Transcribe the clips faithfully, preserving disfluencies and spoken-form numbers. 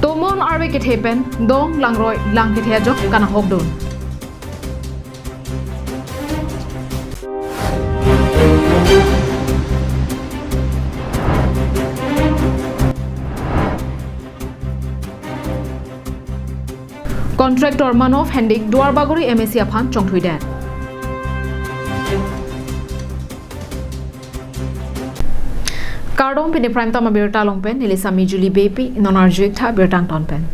Tomon arve kethe pen dong langroi lang kethe ajok kanahokdun. Contractor Manob Hendik Duarbagori M A C aphan chongthuidet. Kardom, pini Prime Time abirta along pen neli Sami Julie Beypi, non arju-ik tha birta angton pen.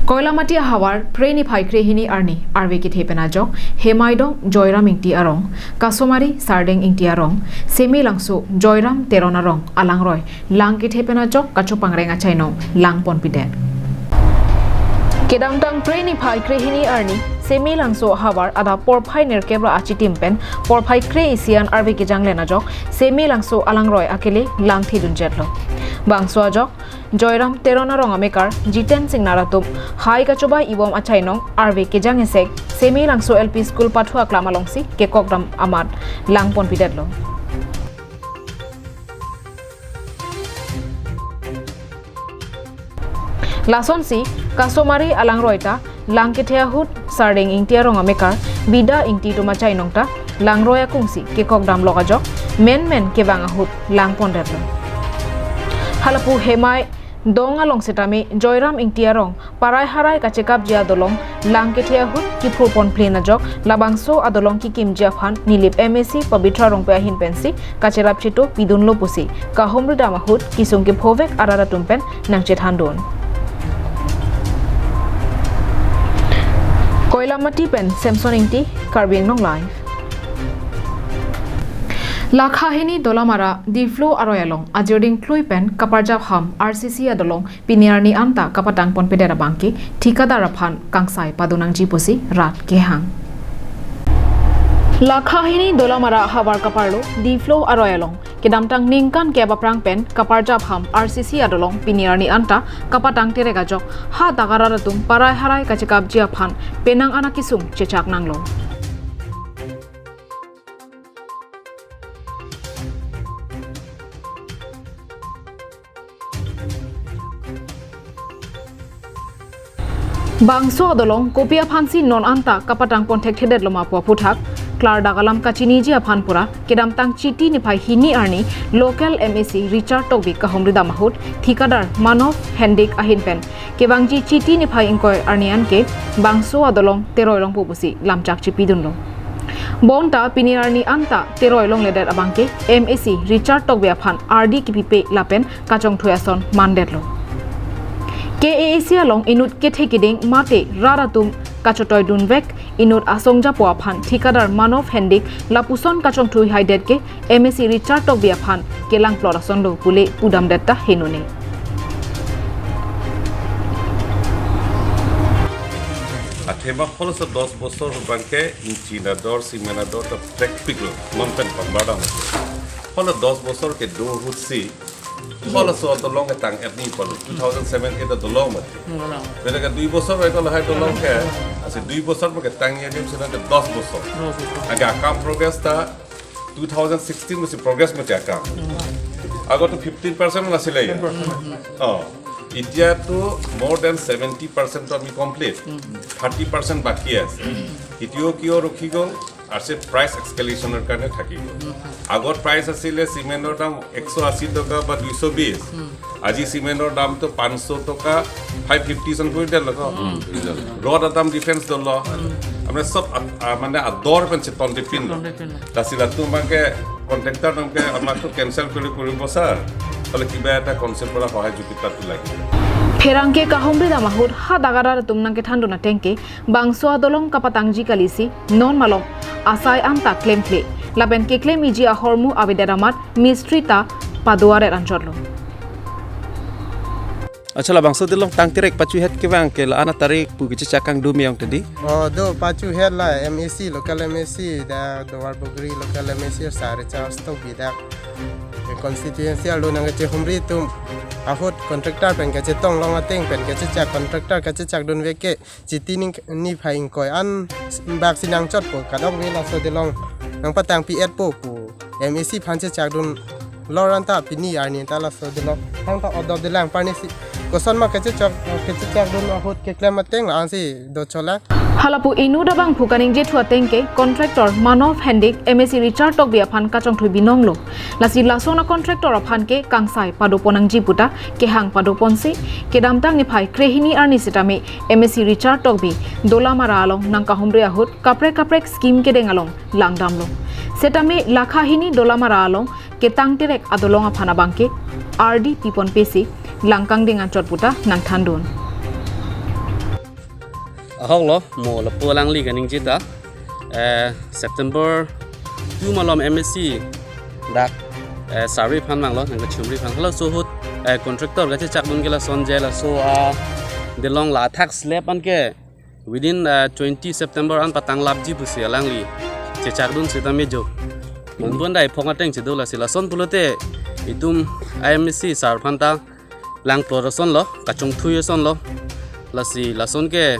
Koilamati ahavar Phre niphai krehini arni arve kethe pen ajok Hemaidong Joyram Ingti arong, Kasomari Sardeng Ingti arong, Semelangso Joyram Teron arong alangroi lang kethe pen ajok kachopangreng achainong lang ponpidet. Kedamtang Phre niphai krehini arni Semelangso ahavar adap porphai nerkep ra achitim pen porphai kre-isi an arve kejanglen ajok Semelangso alangroi akele lang thidunjetlo. Bangso ajok Joyram Teron arong amekar Jiten Singnar atum hai kachobai ibom achainong arve kejang esek Semelangso L P School pathu aklam alongsi kekokdam amat lang ponpidetlo. Lasonsi Kasomari alangroi ta lang kethe ahut Sardeng Ingti arong amekar Bida Ingti atum achainong ta langroi akungsi kekokdam lok ajok menmen kevang ahut lang pondetlo. Halapu Hemaidong along setame Joyram Ingti arong parai harai kachekapji adolong lang kethe ahut kiphur ponplin ajok labangso adolong kikimji aphan Nilip M A C Pabitra Rongpi ahin pensi kacherap chetu pidunlo pusi kahumri dam ahut kesung kephovek arat atum pen nangchethandun. Koilamati pen Samson Ingti, Karbi Anglong Live. Lakha hini Dolamara Diflo aroi along ajirding klui pen kaparjap ham R C C adolong pini arni anta kapatang ponpedet abangke thikadar aphan kangsai padunangji pusi rat kehang. Lakha hini Dolamara havar kaparlo Diflo aroi along kedamtang ningkan kep aphrang pen kaparjap ham R C C adolong pini arni anta kapatang terek ajok ha dak arat atum parai harai kachekapji aphan penang ana kesung chechak nanglo. Bangso adolong kopi aphansi non anta kapatang ponthekthedetlo ma pu aphuthak klardak alam kachiniji aphan pura kedamtang Chiti niphai hini arni local M A C Richard Tokbi kahumri dam ahut thikadar Manob Hendik ahin pen kevangji Chiti niphai ingkoi arni anke bangso adolong teroi longpo pusi lamchak chipidunlo. Bonta pini arni anta teroi longledet abangke M A C Richard Tokbi aphan ardi kipipe lapen kachongthui ason mandetlo. K A A C along inut kethe kiding mate rat atum kachotoi dunvek inut asong japo aphan thikadar Manob Hendik lapuson kachongthui haidet ke M A C Richard Tokbi aphan kelang plot asonlo pule pudamdet ta henone. Athema halaso dos bosor abangke inchi nador, sime nador ta prekpik lo, non pen pangbar dam. Hala dos bosor kedo ahutsi halaso adolong ketang etni palo, two thousand seven eight adolong mati. Beda ke dui bosor oi ko lahai adolong ke, asi dui bosor mo ketang ya dim sina ke dos bosor. Aga akam progress ta two thousand sixteen masi progress mati akam. Ago to fifteen percent masi le ya. Oh, এতিয়া তো more than seventy percent তো আমি complete, thirty percent বাকী আছে। এতিয়াও কিয় ৰখি গ'ল? আছে প্ৰাইচ এক্সকেলেশ্যনৰ কাৰণে থাকি গ'ল। আগত প্ৰাইচ আছিলে চিমেণ্টৰ দাম একশ আশী টকা বা দুইশ বিশ, আজি চিমেণ্টৰ দামটো পাঁচশ টকা, ফাইভ ফিফটি জন কৰি দিলে ন। ৰড এটাম ডিফাৰেঞ্চ দল। আমাৰ চব আ-, আ, মানে আদৰ পেঞ্চে তন্তে pin. Tasi latum abangke contractor namke amak to cancel kori koribo sir. Hole kiba eta concept para hohai juki patu lagi. Pherangke kahumri dam ahut ha dak arat atum nangkethandun atengke bangso adolong kapatangji kalisi non malom asai anta klemkle. Lapen keklemiji ahormu avedet amat mistri ta paduaret anchotlo. Achala bangso adolong tang terek pachuhet kevang ke la-an atarik pu kechechak kangdun meyong tadi. Oh, do pachuhet la M A C, local M A C, dak Duarbagori local M A C sar Richard Tokbi dak constituency arlo nangkechehumri atum ahut contractor pen kachetong long ateng pen kechechak contractor kechechak dunvek ke Chiti ning niphai ingkoi an bak si nangchotpo kadokave laso adolong nangpatangpi-etpo pu M A C aphan chechakdun lor anta pini arni ta laso adolong tangta odop dolang parni si Koson ma kechechak, kechechakdun ahut keklem ateng la-ansi docholang. Halapu inut abangphu kaningje thu ateng ke contractor Manob Hendik M A C Richard Tokbi aphan kachongthui binonglo. Lasi lason a contractor aphan ke kangsai padopon nangji puta kehang padoponsi kedamtang niphai krehini arni sitame M A C Richard Tokbi Dolamara along nangkahumri ahut kaprek kaprek scheme kedeng along langdamlo. Sitame lakha hini Dolamara along ketang terek adolong aphan abangke ardi piponpesi langkangding anchot puta nangthandun. Ahok lo, mo lapu alangli kaningje ta, eh, September two malom M A C dak, eh, survey aphan manglo, nangkachumri aphan. Halaso ahut, eh, contractor kachechakdun ke lason je laso, ah, delong la athak slab anke within, uh, twenty September an patanglapji pusi alangli chechakdun sitame jo. Manbon dai phong ateng chedo lasi lason pulote itum I M A C sir aphan ta langplot asonlo, kachongthui asonlo. Lasi lason ke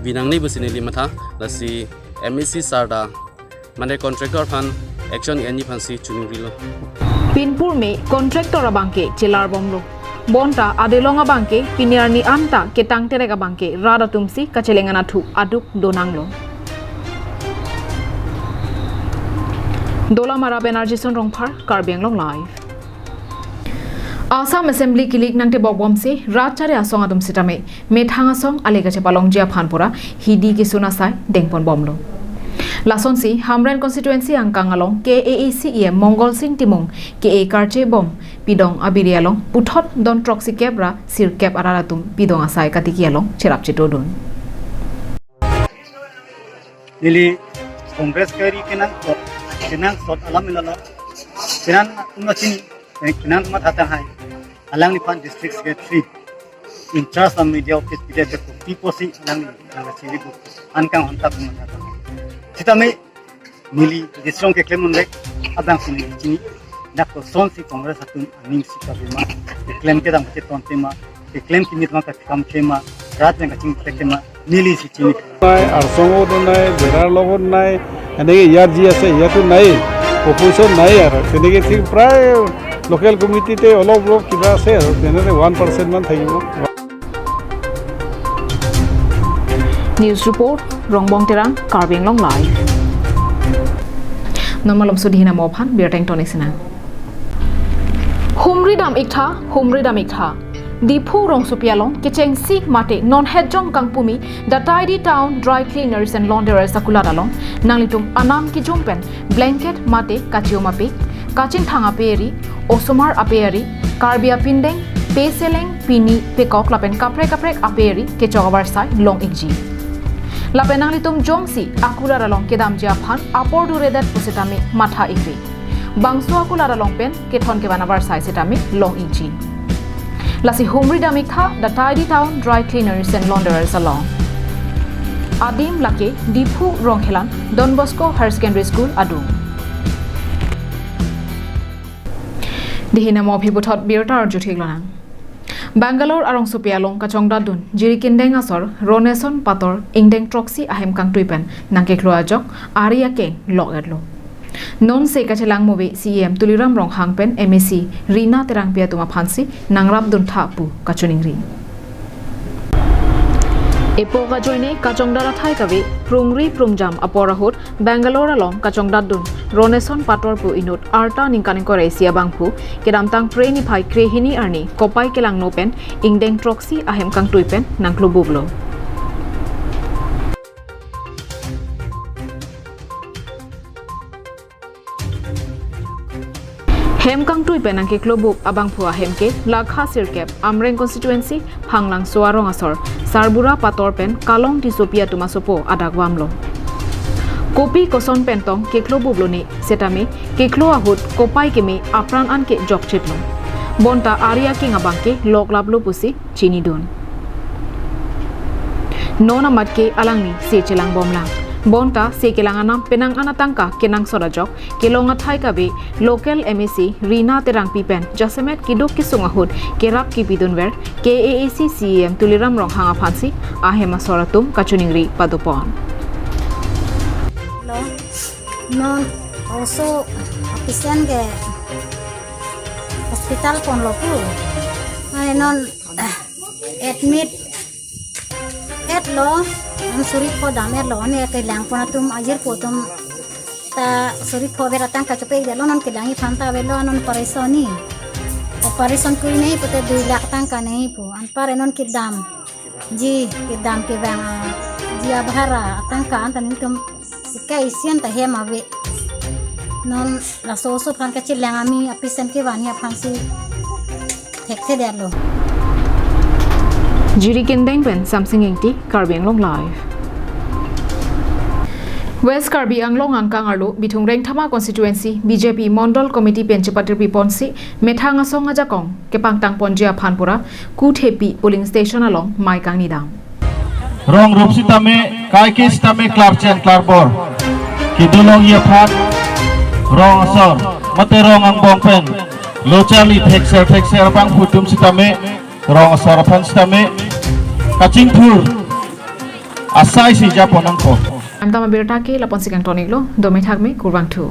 binangne pusi neli matha, lasi M A C sir ta mane contractor aphan action e-anji aphansi chuningrilo. Pinpur me contractor abangke chelarbomlo. Bonta adelong abangke pini arni anta ketang terek abangke rat atumsi kacheleng anatthu aduk donanglo. Dolamara pen Arjison Rongphar, Karbi Anglong Live. Assam Assembly kilik nangtebokbomsi rat chari asong atum sitame methang asong ale kachepalongji aphan pura hidi kesun asai dengponbomlo. Lasonsi Hamren constituency angkang along K A A C E M Mongol Sing Timung K A karchebom pidong abiri along puthot don throksi kep ra sirkep arat atum pidong asai katiki along cherap chetodun. Neli Congress kari kenangsot, kenangsot alam ilala. Kenan atum na chini, kenan atum matha tahai. Alangliphan district secretary in charge of media office pide de piposi alangli, alangli siri bu. Angkang honta bu matha tahai. Sitame neli district keklem unrek, abangsi neli chini. Dak kosonsi Congress atum aning si kabima, keklem kedam keton tema, keklem kimit ma kakam tema, rat yang kachingthek tema, neli si chini. Nai, Arsong o do nai, Berar logon nai, eneke iyar ji ase, iyar tu nai, opposition nai ar, eneke thik prai local committee te olop olop kiba ase, eneke one percent man thakibo. News report, Rongbong Terang, Karbi Anglong Live. Non malom sudhi na mo aphan, birteng toni sina. Humri dam iktha, humri dam iktha. Diphu rongsopi along kechengsi mate non hetjong kangpumi the Tidy Town Dry Cleaners and Launderers akulat along nanglitum anam kijum pen blanket mate kachium ape, kachinthang ape eri, osomar ape eri, Karbi apindeng, peseleng, pini, pekok lapen kaprek kaprek ape eri kechok avarsai long ikji. Lapen nanglitum jongsi akulat along kedamji aphan apor duredet pusitame matha ikri. Bangso akulat along pen kethon kevan avarsai sitame long ikji. Lasi humri dam iktha the Tidy Town Dry Cleaners and Launderers along. Adim lake Diphu Rongkhelan Don Bosco Higher Secondary School adung. Dihina mo aphi puthot birta arjuthek lonang. Bangalore arongsopi along kachongdatdun jiri kindeng asor Roneson Pator ingdeng throksi ahem kangtui pen nangkeklo ajok ari akeng lok-etlo. Nonse kachelang move C E M Tuliram Ronghang pen M A C Rina Terangpi atum aphansi nangrapdun tha pu kachiningri. Epok ajoine kachongdat athai kave prungri prungjam apor ahut Bangalore along kachongdatdun Roneson Pator pu inut arta ningkan ingkoi ra isi abangphu kedamtang Phre niphai krehini arni kopai kelangno pen ingdeng throksi ahem kangtui pen nangklobublo. Hem kangtui pen nangkeklobub abangphu ahem ke lakha sirkep Amreng constituency Phanglangso arong asor Sarbura Pator pen Kalong Tissopi atum asopo adak vamlo. Kopi koson pen tong keklobublo ne setame keklo ahut kopai keme apran anke jokchitlo. Bonta ari akeng abangke loklaplo pusi chinidun. Non amat ke alangli se chelangbomlang. Bonta se kelang anam penang an atangka kenangsot ajok kelong athai kave local M A C Rina Terangpi pen jasemet keduk kesung ahut kerap kepidunver K A A C C E M Tuliram Ronghang aphansi ahem asor atum kachiningri padopon. Lo, non oso patient ke hospital ponlo pu. Ai non, ah, Admit etlo, an suri pho dam etlo, an ke lang pon atum ajir po atum ta suri pho ber atangka chepe detlo, non kelang iphan ta avelo, non operation ni. Operation kuri nangji pute dui lakh tangka nangji pu. Anpar non kedam. Ji kedam kevang, ah, ji abhara atangka anta nelitum ika isian ta hem ave. Non laso oso aphan kachelang ami apisen kevan aphansi thekthe detlo. Jiri Kindeng pen Samsing Ingti, Karbi Anglong Live. West Karbi Anglong angkang arlo Bithung Rengthama constituency B J P Mondol Committee pen chepatirpi ponsi methang asong ajakong kepangtang ponji aphan pura Kuthepi polling station along mei kangnidam. Rong rup sitame, kaike sitame, klarchen klarbor kedolongji aphan rong asor mate rong angbong pen lo charli thekser thekser abangphu atum sitame, rong asor aphan sitame kachingthur asai si japon nangpo. Antam abirta ke laponsi kangtoniklo, dome thakme, kurvangthu.